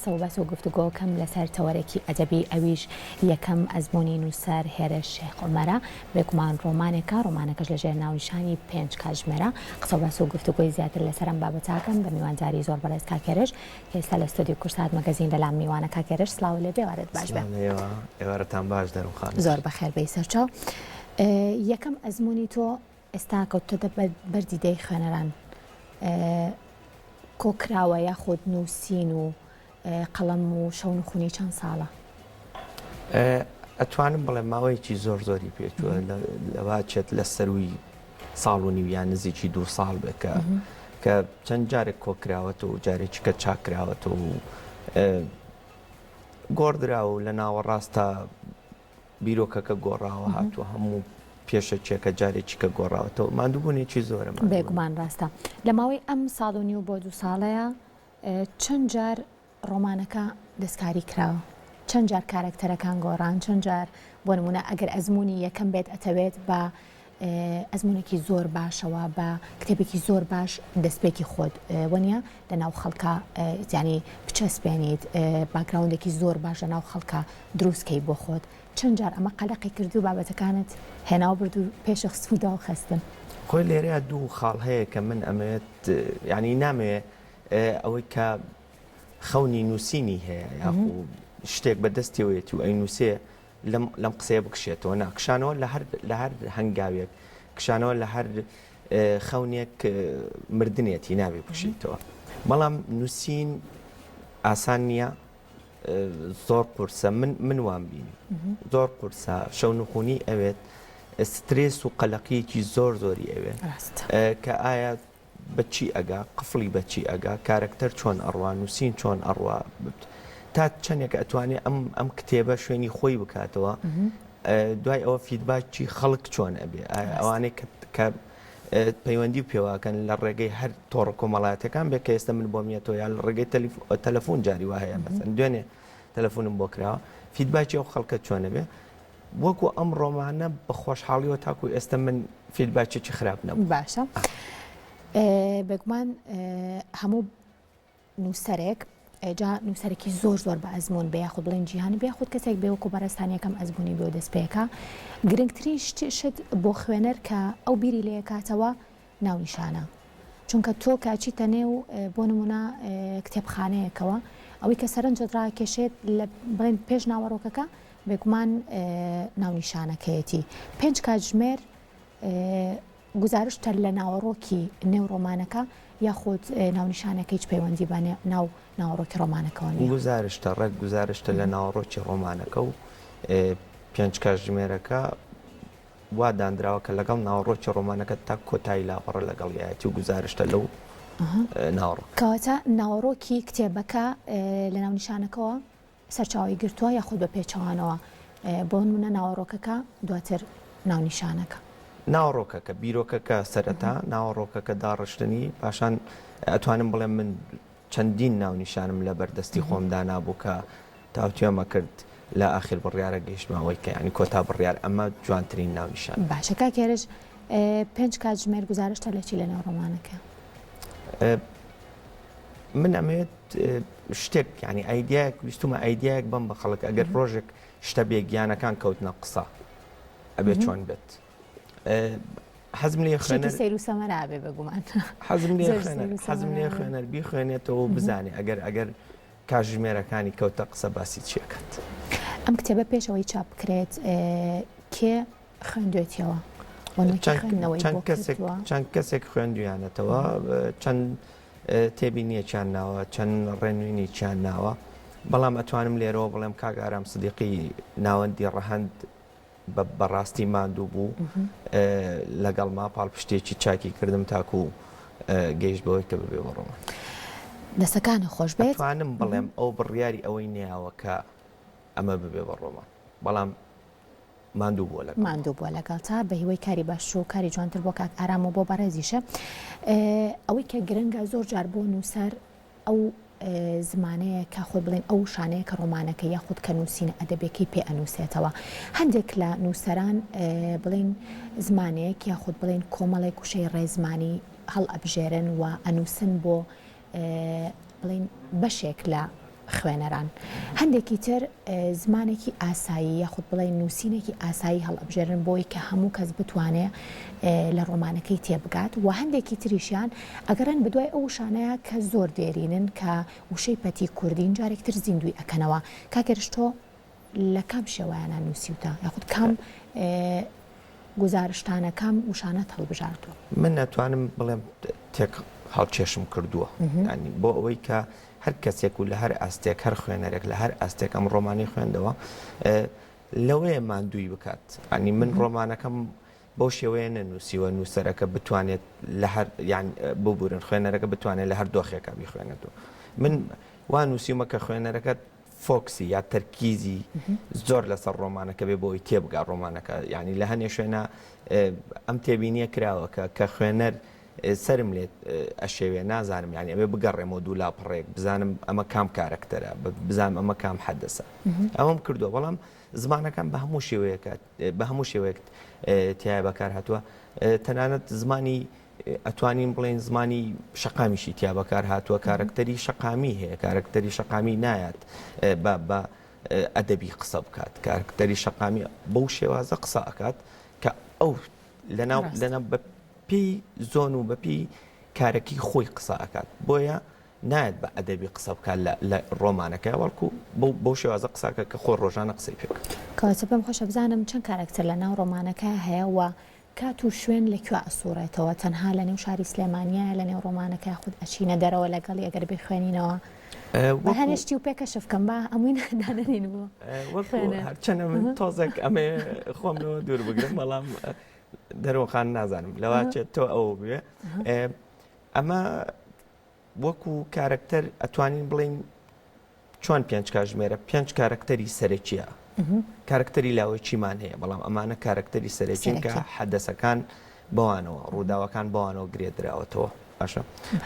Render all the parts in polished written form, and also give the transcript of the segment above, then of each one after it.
قسە و باس و گفتوگۆ کەم لەسەر تەوەرێکی ئەدەبی ئەویش یەکەم ئەزموونی نووسەر هێرش شێخ عومەرە بێگومان ڕۆمانێکە ڕۆمانەکەش لەژێر ناونیشانی پێنج کاتژمێرە قسە و باس و گفتوگۆی زیاتر لەسەر ئەم بابەتە کەم بە میوانداری زۆر بەڕێز کاک هێرش کە ئێستا لە ستۆدیۆی کوردسات مەگەزین لەلام میوانە کاک هێرش سڵاو لێ بێ ئێوارەت باش بێ. سڵاو لە ئێوە ئێوارەتان باش دەروون خانم. زۆر بەخێر بێی سەرچاو. یەکەم ئەزموونی تۆ ئێستا کەوتۆتە بەر دیدەی خوێنەران کۆکراوە یاخود نووسین و قەڵەم و شەونخونی چەند ساڵە؟ ئەتوانم بڵێم ماوەیەکی زۆر زۆری پێچووە لەواچێت لە سەروی ساڵ و نیو یان نزیکی دوو ساڵ بێت کە کە چەند جارێک کۆکراوەتەوە و جارێکی کە چاکراوەتەوە و گۆڕدراوە و لە ناوەڕاستە بیرۆکەکە گۆڕاوە هاتووە هەموو پێشەکیەکە جارێکی کە گۆڕاوەتەوە ماندووبوونێکی زۆرە بێگومان ڕاستە لە ماوەی ئەم ساڵ و نیو بۆ دوو ساڵەیە چەند جار ڕۆمانەکە دەستکاری کراوە؟ چەند جار کارەکتەرەکان گۆڕان؟ چەند جار بۆ نموونە ئەگەر ئەزموونی یەکەم بێت ئەتەوێت بە ئەزموونێکی زۆر باشەوە بە کتێبێکی زۆر باش دەستپێکی خۆت وەنیە لە ناو خەڵکە یانی بچەسپێنیت background ێکی زۆر باش لە ناو خەڵکە دروستکەی بۆ خۆت چەند جار ئەمە قەلەقی کردو بابەتەکانت هێناو برد و پێشخست و داو خستن؟ خۆی لێرەیا دوو خاڵ هەیە کە من ئەمەوێت یانی نامەوێ ئەوەی کە خەونی نووسینی هەیە یاخو شتێک بە دەستیەوەیەتی و ئەینووسێ لەم لەم قسەیە بکشێتەوە نا کشانەوە لە هەر لە هەر هەنگاوێک کشانەوە لە هەر خەونێک مردنێتی نابێ بکشیتەوە بەڵام نووسین ئاسان نییە زۆر قورسە من من وام بینی زۆر قورسە شەونخونی ئەوێت سترێس و قەلەقیەکی زۆر زۆری ئەوێت کە ئایا بە چی ئەگا، قفڵی بە چی ئەگا، کارەکتەر چۆن ئەڕوا، نووسین چۆن ئەڕوا، تا چەندێک ئەتوانێ ئەم ئەم کتێبە شوێنی خۆی بکاتەوە، دوای ئەوە feedback ی خەڵک چۆن ئەبێ، ئەوانەی کە پەیوەندی پێواکەن لە ڕێگەی هەر تۆڕە کۆمەڵایەتەکان بێ کە ئێستا من بۆم یەتەوە یا لە ڕێگەی تەلەفۆن جاری وا هەیە مەسەن دوێنێ تەلەفۆنم بۆ کراوە feedback ی ئەو خەڵکە چۆنە بێ وەکو ئەم ڕۆمانە بە خۆشحاڵیەوە تاکو ئێستا من feedback ێکی خراپ نەبوو. باشە بێگومان هەموو نووسەرێک جا نووسەرێکی زۆر زۆر بە ئەزمون بێ یاخود بڵێن جیهانی بێ خود کەسێک بێ وەکو بەڕێزتان یەکەم ئەزمموی بۆ دەست پێکە گرنگترین شت بۆ خوێنەر کە ئەو بیری لێکاتەوە ناونیشانە چونکە تۆ کە ئەچیتە نێو بۆ نمونە کتێبخانەیەکەوە ئەوەی کە سەرنجت ڕاکێشێت لە بڵێن پێش ناوەڕۆکەکە بێگومان ناونیشانەکەیەتی پێنج کاتژمێر گوزارشتە لە ناوەڕۆکی نێو ڕۆمانەکە یاخود ناونیشانەکە هیچ پەیوەندی بە ناو ناوەڕۆکی ڕۆمانەکەەوە نییە؟ گوزارشتە ڕێک گوزارشتە لە ناوەڕۆکی ڕۆمانەکە و پێنج کاتژمێرەکە وا دانراوە کە لەگەڵ ناوەڕۆکی ڕۆمانەکە تا کۆتایی لاپەڕە لەگەڵیایەتی و گوزارشتە لەو ناوەڕۆکە. کەواتە ناوەڕۆکی کتێبەکە لە ناونیشانەکەوە سەرچاوەی گرتووە یاخود بە پێچەوانەوە بۆ نمونە ناوەڕۆکەکە دواتر ناونیشانەکە؟ ناوەڕۆکەکە، بیرۆکەکە سەرەتا، ناوەڕۆکەکە داڕشتنی، پاشان ئەتوانم بڵێم من چەندین ناونیشانم لە بەر دەستی خۆم دانابوو کە تاوتوێم ئەکرد لە ئاخیر بڕیارە گەیشتمە ئەوەی کە یانی کۆتا بڕیار ئەمە جوانترین ناونیشان. باشە کاک هێرش پێنج کاتژمێر گوزارشتە لە چی لەناو ڕۆمانەکە؟ من ئەمەوێت شتێک یانی ئایدیایەک ویستومە ئایدیایەک بەم بە خەڵک ئەگەر ڕۆژێک شتە بێ گیانەکان کەوتنە قسە ئەبێ چۆن بێت حەزم لێ خوێنەر سەیر و سەمەرە ئەبێ بێگومان حەزم لێ خوێنەر حەزم لێ خوێنەر بیخوێنێتەوە و بزانێ ئەگەر ئەگەر کاژمێرەکانی کەوتە قسە باسی چیەکات. ئەم کتێبە پێش ئەوەی چاپ بکرێت کێ خوێندوێتیەوە؟ چەند کەسێک خوێندویانەتەوە چەند تێبینیەکیان ناوە چەند ڕێنوینێکیان ناوە بەڵام ئەتوانم لێرەوە بڵێم کاک ئارام سدیقی ناوەندی ڕەهەند بەڕاستی ماندوو بوو لەگەڵما پاڵپشتێکی چاکی کردم تاکو گەیشت بەوەی کە ببێ بە ڕۆمان. دەستەکانت خۆش بێت. ئەتوانم بڵێم ئەو بڕیاری ئەوەی نەیاوە کە ئەمە ببێ بە ڕۆمان بەڵام ماندوو بووە لەگەڵ. ماندوو بووە لەگەڵتا بە هیوای کاری باشتر و کاری جوانتر بۆ کاک ئارام و بۆ بەڕێزیشە. ئەوەی کە گرنگە زۆر جار بۆ نووسەر ئەو زمانەیە کە خۆی بڵێن ئەو وشانەیە کە ڕۆمانەکە یاخود کە نووسینە ئەدەبیەکەی پێ ئەنووسێتەوە. هەندێک لە نووسەران بڵێن زمانێک یاخود بڵێن کۆمەڵێک وشەی ڕێزمانی هەڵئەبژێرن و ئەنووسن بۆ بڵێن بەشێک لە. خوێنەران. هەندێکی تر زمانێکی ئاسایی یاخود بڵێین نووسینێکی ئاسایی هەڵئەبژێرن بۆی کە هەموو کەس بتوانێ لە ڕۆمانەکەی تێبگات و هەندێکی تریشیان ئەگەڕێن بەدوای ئەو وشانەیا کە زۆر دێرینن کە وشەی پەتی کوردین جارێک تر زیندووی ئەکەنەوە. کاک هێرش تۆ لە کام شێوەیانە نووسیوتە یاخود کام گوزارشتانە کام وشانەت هەڵبژاردووە؟ من ئەتوانم بڵێم تێک هەڵکێشم کردووە یانی بۆ ئەوەی کە هەر کەسێک و لە هەر ئاستێک هەر خوێنەرێک لە هەر ئاستێک ئەم ڕۆمانی خوێندەوە لەوەیە ماندووی بکات ئەنی من ڕۆمانەکەم بەو شێوەیە نەنووسیوە نووسەرەکە بتوانێت لە هەر یان ببورن خوێنەرەکە بتوانێت لە هەر دۆخێکا بیخوێنێتەوە من وا نووسیومە کە خوێنەرەکە فۆکسی یا تەرکیزی زۆر لەسەر ڕۆمانەکە بێ بۆی تێبگا ڕۆمانەکە یعنی لە هەنێ شوێنە ئەم تێبینیە کراوە کە کە خوێنەر سرم لێت ئەشێوێ نازانم یعنی ئەوێ بگەڕێمەوە دوو لاپەڕێک بزانم ئەمە کام کارەکتەرە بزانم ئەمە کام حەدەسە ئەوەم کردووە بەڵام زمانەکان بە هەموو شێوەیەکە بە هەموو شێوەیەک تایە بەکار هاتووە تەنانەت زمانی ئەتوانین بڵێین زمانی شەقامیشی تیا بەکار هاتووە کارەکتەری شەقامی هەیە کارەکتەری شەقامی نایات بە بە ئەدەبی قسە بکات کارکتەری شەقامی بەو شێوازە قسە ئەکات کە ئەو لەناو لەناو بە پێی زۆن و بەپی کارەکی خۆی قسە ئەکات بۆیە نایەت بە ئەدەبی قسە بکات لە ڕۆمانەکە بەڵکو بەو شێوازە قساکە کە خۆی ڕۆژانە قسەی پێ کەواتە پێم خۆشە بزانم چەند کارەکتەر لە ناو ڕۆمانەکە هەیە و کات و شوێن لە کوێ ئەسوڕێتەوە؟ تەنها لە نێو شاری سلێمانیایە لە نێو ڕۆمانەکە یاخود ئەچینە دەرەوە لەگەڵی ئەگەر بیخوێنینەوە؟ با هەنێ شتی و پێ کەشف کەم با هەمووی دانەنین بۆ خوێنەر. هەرچەنە من تۆزێک ئەمێ خۆم لەوە دوور بگرم بەڵام دەرۆخان نازانم لەوا چێت تۆ ئەوە بوێ ئەمە وەکو کارەکتەر ئەتوانین بڵین چۆن پێنج کاژمێرە پێنج کارەکتەری سەرەکیە کارەکتەری لاوەکیمان هەیە بەڵام ئەمانە کارەکتەری سەرەکین کە حەدەسەکان بەوانەوە ڕووداوەکان بەوانەوە گرێدراوەتەوە باشە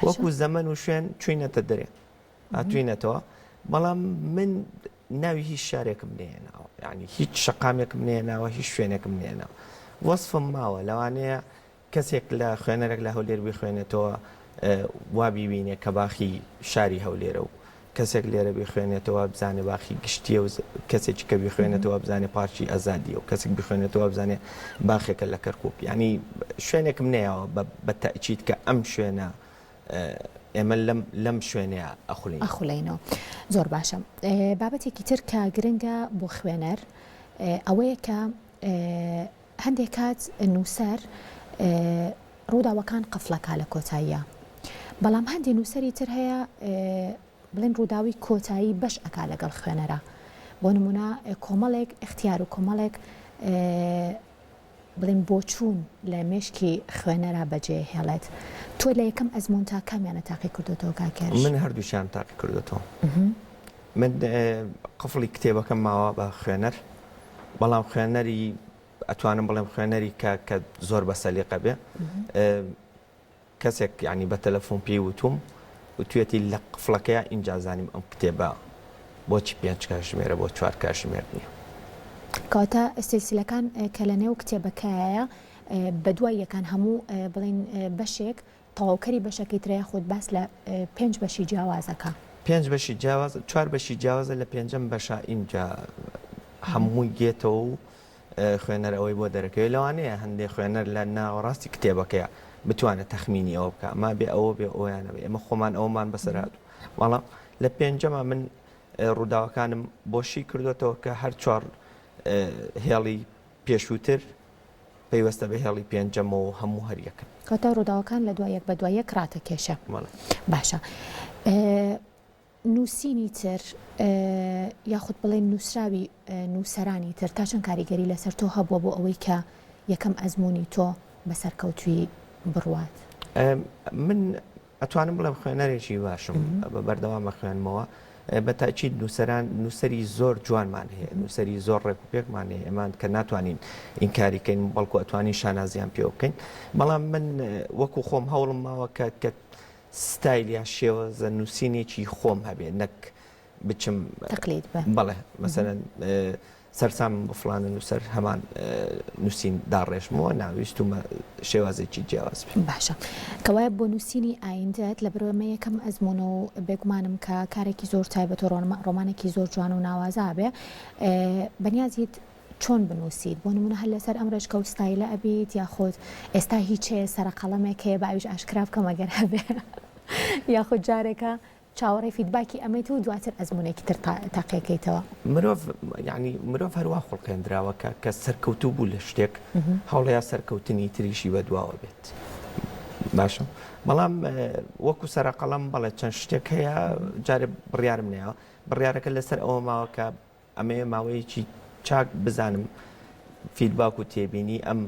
وەکو زەمن و شوێن چوینەتە دەرێ هاتوینەتەوە بەڵام من ناوی هیچ شارێکم نێناوە یعنی هیچ شەقامێکم نێناوە هیچ شوێنێکم نێناوە وەصفم ماوە لەوانەیە کەسێک لە خوێنەرێک لە هەولێر بیخوێنێتەوە وا بیبینێ کە باخی شاری هەولێرە و کەسێک لێرە بیخوێنێتەوە بزانێ باخی گشتیە و کەسێکی کە بیخوێنێتەوە بزانێ پارکی ئازادیە و کەسێک بیخوێنێتەوە بزانێ باخێکە لە کەرکک ینی شوێنێکم نەیاوە بە تەئکید کە ئەم شوێنە ئێمە لەم لەم شوێنەیە ئەخولین ئەخولینەوە زۆر باشە بابەتێکی تر کە گرنگە بۆ خوێنەر ئەوەیە کە هەندێک کات نووسەر ڕووداوەکان قفڵەکا لە کۆتاییا بەڵام هەندێ نووسەری تر هەیە بڵێن ڕووداوی کۆتایی بەش ئەکا لەگەڵ خوێنەرا بۆ نمونە کۆمەڵێک ئیختیار و کۆمەڵێک بڵێن بۆچوون لە مێشکی خوێنەرا بەجێ هێڵێت تۆ لە یەکەم ئەزموون تا کامیانە تاقی کردوتەوە کاک هێرش؟ من هەردووکیان تاقی کردوتەوە من قفڵی کتێبەکەم ماوە بە خوێنەر بەڵام خوێنەری ئەتوانم بڵێم خوێنەری کە کە زۆر بە سەلیقە بێ کەسێک یعنی بە تەلەفۆن پێی وتوم وتوێتی لە قفڵەکەیا ئینجا زانیم ئەم کتێبە بۆچی پێنج کاتژمێرە بۆ چوار کاتژمێر نییە. کەواتە سلسلەکان کە لە نێو کتێبەکەیە بە دوای یەکان هەموو بڵین بەشێک تەواوکەری بەشەکەی ترە یاخود باس لە پێنج بەشی جیاوازەکە؟ پێنج بەشی جیاواز چوار بەشی جیاوازە لە پێنجەم بەشە ئینجا هەمووی گێتەوە و خوێنەر ئەوەی بۆ دەرەکەوێت لەوانەیە هەندێک خوێنەر لە ناوەڕاستی کتێبەکەیە بتوانێت تەخمینی ئەوە بکە ئەما بێ ئەوە بێ ئەویانە بێ ئێمە خۆمان ئەومان بەسەر هاتوو بەڵام لە پێنجەما من ڕووداوەکانم بۆشی کردوێتەوە کە هەر چوار هێڵی پێشووتر پەیوەستە بە هێڵی پێنجەمەوە و هەموو هەر یەکن. کەواتە ڕووداوەکان لە دوای یەک بە دوای یەک ڕاتەکێشێ. بەڵێ. باشە نووسینی تر یاخود بڵێین نووسراوی نووسەرانی تر تا چەند کاریگەری لەسەر تۆ هەبووە بۆ ئەوەی کە یەکەم ئەزموونی تۆ بە سەرکەوتوویی بڕوات؟ من ئەتوانم بڵێم خوێنەرێکی باشم بە بەردەوام ئەخوێنمەوە بە تاکید نووسەران نووسەری زۆر جوانمان هەیە نووسەری زۆر ڕێک و پێکمان هەیە ئێمان کە ناتوانین ئینکاری کەین بەڵکو ئەتوانین شانازیان پێوە بکەین بەڵام من وەکو خۆم هەوڵم ماوە کە کە ستایل یا شێوەزە نووسینێکی خۆم هەبێ نەک بچم تەقلید بە بەڵێ مەسەلەن. سەرسامم بە فڵانە نووسەر هەمان نووسین داڕێژمەوە نا ویستومە شێوازێکی جیاواز بێت. باشە کەوایە بۆ نووسینی ئایندەت لەبەرئەوەی ئەمە یەکەم ئەزموونە و بێگومانم کە کارێکی زۆر تایبەت و ڕۆمانێکی زۆر جوان و ناوازە ئەبێ بەنیازیت چۆن بنووسیت بۆ نموونە هەر لەسەر ئەم ڕێچکە و ستایلە ئەبیت یاخود ئێستا هیچ هەیە سەرەقەڵەمێک هەیە با ئەویش ئاشکرا بکەم ئەگەر هەبێ یاخود جارێکە چاوەڕێی feedback ی ئەمەیت و دواتر ئەزموونێکی تر تاقیەکەیتەوە. مرۆڤ یانی مرۆڤ هەروا خوڵقێندراوە کە کە سەرکەوتوو بوو لە شتێک هەوڵەیە سەرکەوتنی تریشی بەدواوە بێت باشە بەڵام وەکو سەرەقەڵەم بەڵێ چەند شتێک هەیە جارێ بڕیارم نەیەوە بڕیارەکە لەسەر ئەوە ماوە کە ئەمەیە ماوەیەکی چاک بزانم feedback و تێبینی ئەم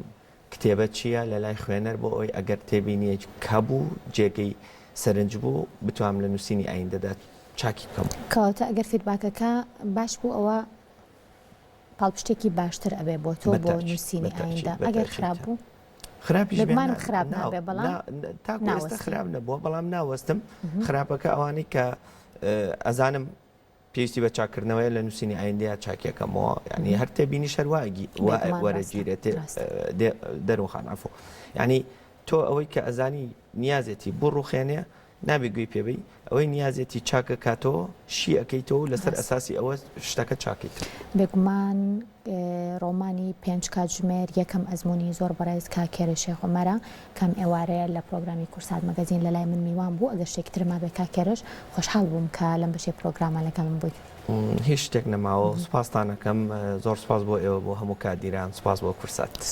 کتێبە چییە لە لای خوێنەر بۆ ئەوەی ئەگەر تێبینییەک هەبوو جێگەی سەرنج بوو بتوانم لە نووسینی ئایندەدا چاکی بکەم. کەواتە ئەگەر feedback ەکە باش بوو ئەوە پاڵپشتێکی باشتر ئەبێ بۆ تۆ بۆ نووسینی ئایندە، ئەگەر خراپ بوو؟ خراپیش بێ بێگومانم خراپ نابێ بەڵام تاکو ئێستا خراپ نەبووە بەڵام ناوەستم خراپەکە ئەوانەی کە ئەزانم پێویستی بە چاککردنەوەیە لە نووسینی ئایندەیا چاکیەکەمەوە یعنی هەر تێبینیش هەر واگی وەرەگیرێت دەروخان عفو یعنی تۆ ئەوەی کە ئەزانی نیازێتی بۆ ڕوخێنێ نابێ گوێی پێبی ئەوەی نیازێتی چاکە کاتەوە شی ئەەکەیتەوە لەسەر ئەساسی ئەوە شتەکە چاکەیت. بێگومان ڕۆمانی پێنج کاتژمێر یەکەم ئەزموونی زۆر بەڕێز کاک هێرش شێخ عومەرە کەم ئێوارەیە لە پرۆگرامی کورسات مەگەزین لەلای من میوان بوو ئەگەر شتێکی تر مابێ کاک هێرش خۆشحاڵ بووم کە لەم بەشەی پرۆگرامە لەگەڵم بوویت. هیچ شتێک نەماوە سوپاستان ئەکەم زۆر سوپاس بۆ ئێوە بۆ هەموو کادیران سوپاس بۆ کورسات.